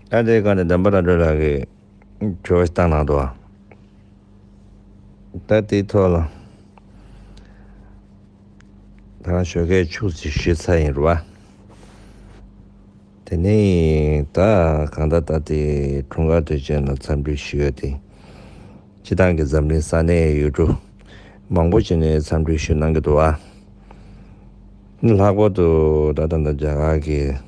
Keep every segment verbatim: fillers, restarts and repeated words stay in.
ད་དེའི་སྒང་ནས་བདེན་པ་རང་གྲོལ་ལགས་ཀྱིས་དྲི་བ་ཞིག་བཏང་གནང་འདུག་ཨ། ད་དེའི་ཐོག་ལ་ད་རང་ཞོགས་ཀས་ཕྱུགས་ཅིག་ཞུས་ཚར་ཡིན་རེད་བ། དེ་ནས་ད་གང་ལྟར་ད་དེ་འཁྲུངས་སྐར་དུས་ཆེན་ལ་འཚམས་འདྲི་ཞུ་ཡ་དེ། སྤྱི་བཏང་གི་འཛམ་གླིང་ས་གནས་ཡུལ་གྲུ་མང་པོ་ཅིག་ནས་འཚམས་འདྲི་ཞུ་གནང་གི་འདུག་བ། ལྷག་པར་དུ་ད་ལྟ་ད་རྒྱ་གར་གྱི་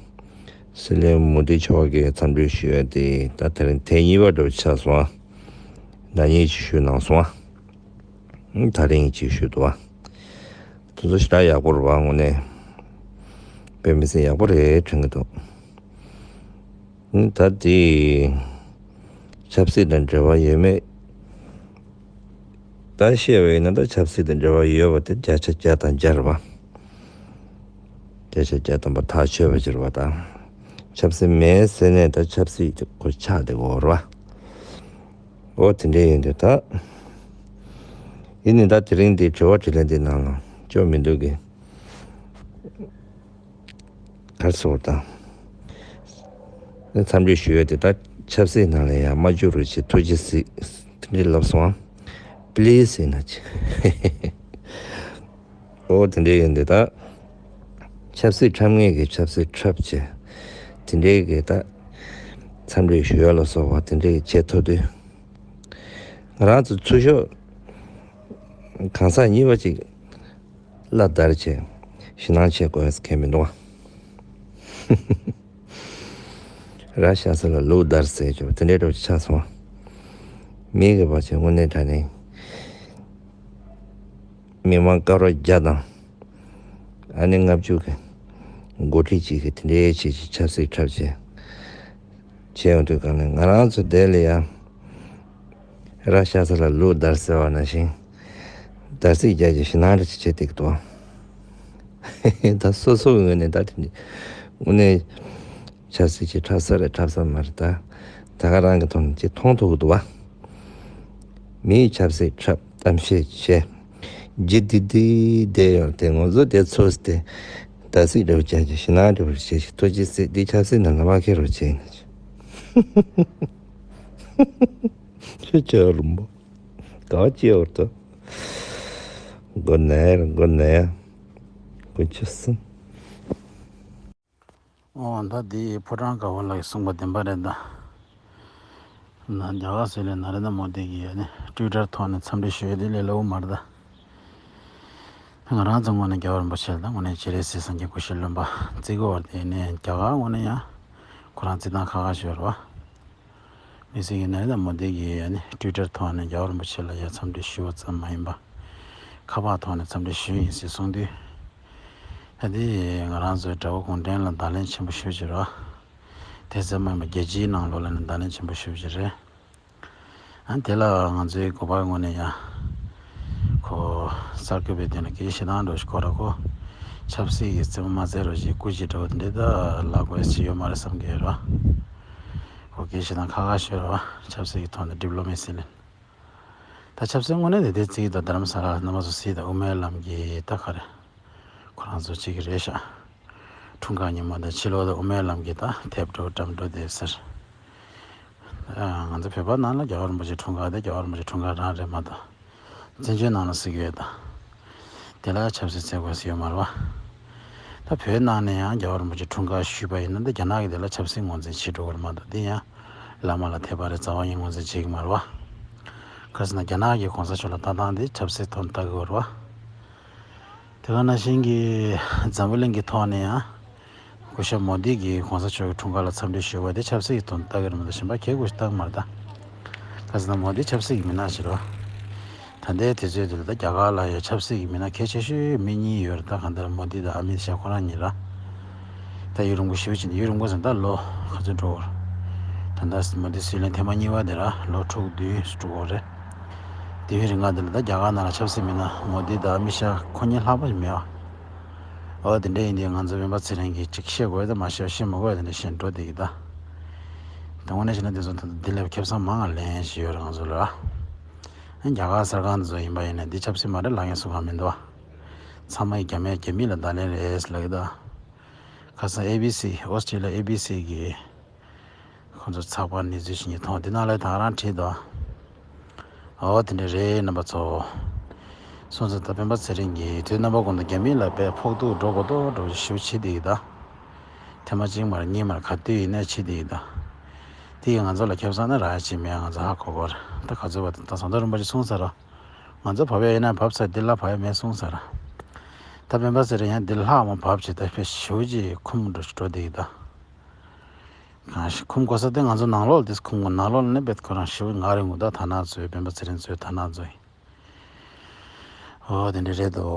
སྲིད་བློན་མོ་དི་མཆོག་གིས་འཚམས་འདྲི་ཞུ་ཡ་དེ་ད་དེ་རིང་དེ་གཉིས་པ་འདྲ་བོ་ཆགས་སོང་བ། ན་ནིང་ཅིག་ཞུས་གནང་སོང་བ། ད་རིང་ཅིག་ཞུས་འདུག་བ། དེ་ཚོ་ཞེ་དྲག་ཡག་པོ་རེད་བ། དངོས་གནས་དཔེ་མི་སྲིད་ཡག་པོ་རེད་དྲན་གྱི་འདུག་ད་དེ་ཆབ་སྲིད་དང་འབྲེལ་བ་ཡོད་མེད། ད་བཤད་པ་ཡིན་ན་ད་ཆབ་སྲིད་དང་འབྲེལ་བ་ཡོད་པ་དེ་བརྒྱ་ཆ་བརྒྱ་དང་བརྒྱ་རེད་བ། བརྒྱ་ཆ་བརྒྱ་ཐམ་པ་ཐག་ཆོད་པ་ཅིག་རེད་བ་ད། ཆབ་སྲིད་མེད་ཟེར་ནས་ད་ཆབ་སྲིད་ཀྱི་གོ་ཆག་དེ་གོ་རེད་བ། འོ་དེ་འདྲ་ཡིན་དུས་ད། ཡིན་ནའི་ད་དེ་རིང་འདི་དྲི་བ་དྲིས་ལན་འདི་ནང་ལ་སྐྱོ་མི་འདུག་གི། གར་སོང་དང་། འཚམས་འདྲི་ཞུ་ཡ་དེ་ད་ཆབ་སྲིད་ནང་ལ་ཡང་མ་འཇུག་རོགས་བྱེད། ཐུགས་རྗེ་གཟིགས། དེ་འདྲའི་ལབ་སོང་ཨ། པི་ལི་སི་ཟེར་ན་ཅི། ཨོ་དེ་འདྲའི་ཡིན་དེ་ད། ཆབ་སྲིད་འཁྲབ་མཁན་གྱི་ཆབ་སྲིད་འཁྲབ་བྱས། དེ་འདྲའི་གི་ད། འཚམས་འདྲི་ཞུ་ཡ་ལ་སོགས་པ་དེ་འདྲའི་བྱེད་ཐུབ་དུས། ང་རང་ཚོ་ཚུར་ཤོག་གང་ཟག་གཉིས་པ་ཅིག་བླ་བསྡར་བྱས། ཞེད་སྣང་བྱེད་དགོས་ཡ་ཁེལ་མི་འདུག་ཨ། ར་ཤ་ས་ལ་ལུག་བསྡར་ཟེར་གྱི་དེ་འདྲའི་འདྲ་བོ་ཆགས་སོང་བ། མི་གི་བ་ཆེ་དངོས་གནས་དྲང་གནས། མི་མང་དཀར་རོ་བརྒྱ་དང་། ཨ་ནི་ལྔ་བཅུ་གི་འགོ་ཁྲིད་ཅིག་གི་དེ་འདྲའི་ཆེད་ཀྱི་ཆབ་སྲིད་འཁྲབ་བྱས། བྱས་ཡོང་དུས་གང་ནས་ང་རང་ཚོ་དེ་ལ་ཡང་། ར་ཤ་ས་ལ་ལུག་བསྡར་ཟེར་བ་ནང་བཞིན། བསྡར་ཚིག་རྒྱག་གི་ཞེད་སྣང་འདྲ་ཅིག་བྱེད་བསྡད་ཀྱི་འདུག་ཨ། ད་སོ་སོའི་ངོས་ནས་ད་དེ་འདྲ་དངོས་གནས་ཆབ་སྲིད་ཅིག་འཁྲབ་ས་རེད་འཁྲབ་ས་མ་རེད་ད། ད་ག་རང་གི་ཐོག་ནས་ཅིག་མཐོང་ཐུབ་ཀྱི་འདུག་བ། མིའི་ཆབ་སྲིད་འཁྲབ་གཏམ་བཤད་བྱས། ཇི་དི་དི་བསྡད་ཡོང་དེ་ང་ཚོ་དེ་ཚོས་དེ་བསྡར་ཚིག་འདྲ་བོ་བྱས་ཀྱི་ཞེད་སྣང་འདྲ་བོ་བྱས་ཤིག་ཐུགས་རྗེ་གཟིགས། འདི་ཆབ་སྲིད་ནང་ལ་མ་འཁེལ་རོགས་བྱས་ཡིན་ན། ཆོས་ཆོས་རུམ་པོ། ག་བ་ཅི་ཡོད་དོ། མགོ་ནས་མགོ་ནས་མགོ་ཆུ་སྲིན། ཨོ་ད་དེ་ཕོ་བྲང་དཀར་པོ་ལགས་ཀྱིས་གསུངས་པ་བདེན་པ་རེད་ད། ན་རྒྱ་གར་སྲིད་བློན་ནཱ་རེན་དྲ་མོ་དི་གིས་ནི་ཊུའི་ཊར་ཐོག་ནས་འཚམས་འདྲི་ཞུ་ཡ་དེ་ལས་སླ་པོ་མ་རེད་ད། ང་རང་ཚོ་ངོས་ནས་རྒྱལ་བ་རིན་པོ་ཆེ་ལ་ད་དངོས་གནས་སྤྱན་རས་གཟིགས་སངས་རྒྱས་སྐུ་ཞབས་བློན་པོ་བརྩི་དགོས་པ་དེ་ནས་རྒྱ་གར་ངོས་ནས་ཡང་ཁོ་རང་བརྩི་སྟངས་ཁག་ཁག་ཞིག་ཡོད་རེད་བ། མི་སྲིད་ཀྱི་ནཱ་རེན་དྲ་མོ་དི་གིས་ཡང་ནི་ཊུའི་ཊར་ཐོག་ནས་རྒྱལ་བ་རིན་པོ་ཆེ་ལ་ཡང་འཚམས་འདྲི་ཞུ་བ་ཙམ་མ་ཡིན་པ། ཁ་པར་ཐོག་ནས་འཚམས་འདྲི་ཞུས་ཡིན་ཟེར་གསུངས་དུས། ད་དེ་ང་རང་ཚོའི་དགྲ་བོ་གུང་ཁྲན་ལ་བརྡ་ལན་ཆེན་པོ་ཞེ་པོ་ཅིག་རེད་བ། དེ་ཙམ་མ་ཡིན་པ་རྒྱལ་སྤྱིའི་ནང་ལོགས་ལ་ནི་བརྡ་ལན་ཆེན་པོ་ཞེ་པོ་ཅིག་རེད། ཨ་དེ་ལ་ང་ཚོའི་འགོ་པའི་ངོས་ནས་ཡང་། ཁོ་གསར་འགོད་པའི་དོན་ལ་སྐད་ཆ་བཤད་སྟངས་འདྲ་ཞིག་ཁོ་ར་ཁོ། ཆབ་སྲིད་ཀྱི་རྩེད་མོ་མ་རྩེ་རོགས་ཞེས་སྐུ་མཁྱེན་འདྲ་བོ་དེ་འདྲ་ད་ལབ་དགོས་ཡ་ཅིག་ཡོད་མ་རེད་བསམ་གྱི་ཡོད་རེད་བ། ཁོ་སྐད་ཆ་བཤད་སྟངས་ཁག་ཁག་ཞིག་ཡོད་རེད་བ། ཆབ་སྲིད་ཀྱི་ཐོག་ནས་ཌི་པི་ལོ་མེ་སི་ལེན། ད་ཆབ་སྲིད་དངོས་གནས་དེ་དེ་རྩིས་དང་རྡ་རམ་ས་ལ་རྣམ་པ་ཚོ་སྲིད་དང་དབུ་མའི་ལམ་གྱི་ད་ག་རེ། ཁོ་རང་ཚོ་གཅིག་གི་རེད་ཤག་འཁྲུངས་སྐར་ཉིན་མོ་དང་ཕྱི་ལོགས་དང་དབུ་མའི་ལམ་གྱི་ད་དེབ་འགྲོ་འགྲམ་འགྲོ་དེ་ཟེར། ཨ་ང་ཚོ་བོད་པ་ནང་ལ་རྒྱལ་བ་རིན་པོ་ཆེ་འཁྲུངས་སྐར་དེ་རྒྱལ་བ་རིན་པོ་ཆེ་འཁྲུངས་སྐར་རང་རེད་མ་གཏོགས། བཙན་བྱོལ་ནང་ལ་ཟེར་གྱི་ཡོད་ད། དེ་ལ་ཆབ་སྲིད་རྩེ་དགོས་ཟེར་ཡོད་མ་རེད་བ། ད་བོད་ནང་ནས་ཡང་རྒྱལ་བ་རིན་པོ་ཆེ་འཁྲུངས་སྐར་ཞུས་པ་ཡིན་ན་ད་རྒྱ་ནག་གིས་དེ་ལ་ཆབ་སྲིད་ངོས་འཛིན་བྱེད་འགྲོ་གི་རེད་མ་གཏོགས་འདི་ཡང་བླ་མ་ལ་ཐེབས་པ་རེད་རྩ་བ་ཉིད་ངོས་འཛིན་བྱེད་ཀྱི་མ་རེད་བ། ག་རེ་ཟེར་ན་རྒྱ་ནག་གིས་གོང་ས་མཆོག་ལ་ལྟ་སྟངས་འདི་ཆབ་སྲིད་ཐོག་ནས་ལྟ་གི་ཡོད་རེད་བ། དེ་ག་ནང་བཞིན་གྱི་འཛམ་བུ་གླིང་གི་ཐོག་ནས་ཡང་། སྐུ་ཞབས་མོ་དི་གིས་གོང་ས་མཆོག་གི་འཁྲུངས་སྐར་ལ་འཚམས་འདྲི་ཞུས་པ་དེ་ཆབ་སྲིད་ཀྱི་དོན་ལྟ་གི་རེད་མ་གཏོགས་གཞན་པ་གལ་དགོས་ཤིག་ལྟ་གི་མ་རེད་ད། ག་ཟེར་ན་མོ་དི་ཆབ་སྲིད་ཀྱི་མི་སྣ་ཞིག་རེད་བ། ད་ལྟའི་དུས་ཚོད་འདི་ལ་ད་རྒྱ་གར་ལ་ཡང་ཆབ་སྲིད་ཀྱི་མི་སྣ་གལ་ཆེ་ཤོས་མི་གཉིས་ཡོད་རེད་ད། གང་ལྟར་མོ་དི་དང་ཨ་མིད་ཤཱ་ཁོ་རང་གཉིས་རེད། ད་ཡུན་རིང་པོ་ཞེ་པོ་ཅིག་ཡུན་རིང་པོ་ཟེར་ན་ད་ལོ་ག་ཚོད་འགྲོ་གི་རེད། ད་ལྟ་མོ་དི་སྲིད་བློན་ཐེངས་མ་གཉིས་པ་དེ་ར་ལོ་དྲུག་བདུན་འགྲོ་གི་རེད། དུས་ཡུན་རིང་ང་འདི་ལ་ད་རྒྱ་གར་ནང་ལ་ཆབ་སྲིད་མི་སྣ་མོ་དི་དང་ཨ་མིད་ཤཱ་ཁོ་གཉིས་ལྷག་པ་ཞིག་མེད་བ། འོ་དེ་འདྲ་ཡིན་དུས་ང་ཚོ་སྤེན་པ་ཚེ་རིང་གིས་ཅིག་བཤད་དགོས་དང་མ་བཤད་བཤད་མ་དགོས་དེ་འདྲ་བཤད་འགྲོ་བསྡད་ཀྱི་ད། དེ་དངོས་གནས་བཤད་ན་དེ་ཚོ་ད་འདི་ལས་ཁེ་བཟང་མང་ང་ལེན་ཞིག་ཡོད་རེད་ང་ཚོ་ལ། ཨ་རྒྱ་གར་གསར་ཁང་དེ་ཚོ་ཡིན་པ་ཡིན་ན་འདི་ཆབ་སྲིད་མ་རེད་ལབ་མཁན་སུ་གང་མི་འདུག་བ། ཚང་མ་ཡི་རྒྱ་མི་རྒྱ་མི་ལ་བརྡ་ལན་རེད་ལབ་ཀྱི་ད། ཁ་སང་ཨེ་བི་སི་ཨོ་སི་ཊྲེ་ལི་ཡ་ཨེ་བི་སི་གི་ང་ཚོ་ཚགས་པར་གནས་ཚུལ་ཞིག་ངས་མཐོང་། འདི་ནང་ལ་ད་རང་བྲིས་འདུག། ཨོ་དེ་འདྲ་རེད། རྣམ་པ་ཚོ། སོང་ཙང་ད་སྤེན་པ་ཚེ་རིང་གིས་དུས་རྣམ་པ་ཀུན་ཏུ་རྒྱ་མི་ལ་དཔེ་ཕོག་ཐུག་འགྲོ་དགོས་དོ་འགྲོ་ཞེ་པོ་བྱེད་བསྡད་ཡོད་ད། ཐེངས་མ་གཅིག་མར་གཉིས་མར་ག་དུས་ཡིན་ནའི་བྱེད་བསྡད་ཡོད་ད། དེ་ཡིས་ང་ཚོ་ལ་ཁེ་བཟང་ནི་རག་ཡ་ཅིག་མེད། ང་ཚོ་ཧ་གོ་གོ་ར། ད་ག་ཚོད་བ་ད་ཟམ་གདོང་རིན་པོ་ཆེ་གསུངས་ཚར་ར། ང་ཚོ་བབས་ཡ་ཡིན་ན་བབས་ཚར། འདི་ལ་བབས་ཡ་མེད་གསུངས་ཚར་ར། ད་སྤེན་པ་ཚེ་རིང་ཡང་འདི་ལྷག་མ་བབས་བྱས་ད་དཔེ་ཞེ་པོ་ཅིག་འཁུམ་འགྲོ་འགྲོ་བསྡད་ཡོད་ད། གང་ཞིག་འཁུམ་དགོས་ས་དེ་ང་ཚོ་ནང་ལོགས་ལ་དེ་འཁུམ་དགོས། ནང་ལོགས་ལ་ནི་དཔེ་ཁོ་རང་ཞེ་པོ་ངར་ཡོང་གི་འདུག། ད་ཐ་ན་ཚོས་སྤེན་པ་ཚེ་རིང་ཚོས་ཐ་ན་ཚོས། ཨོ་དེ་འདྲ་རེད་དོ།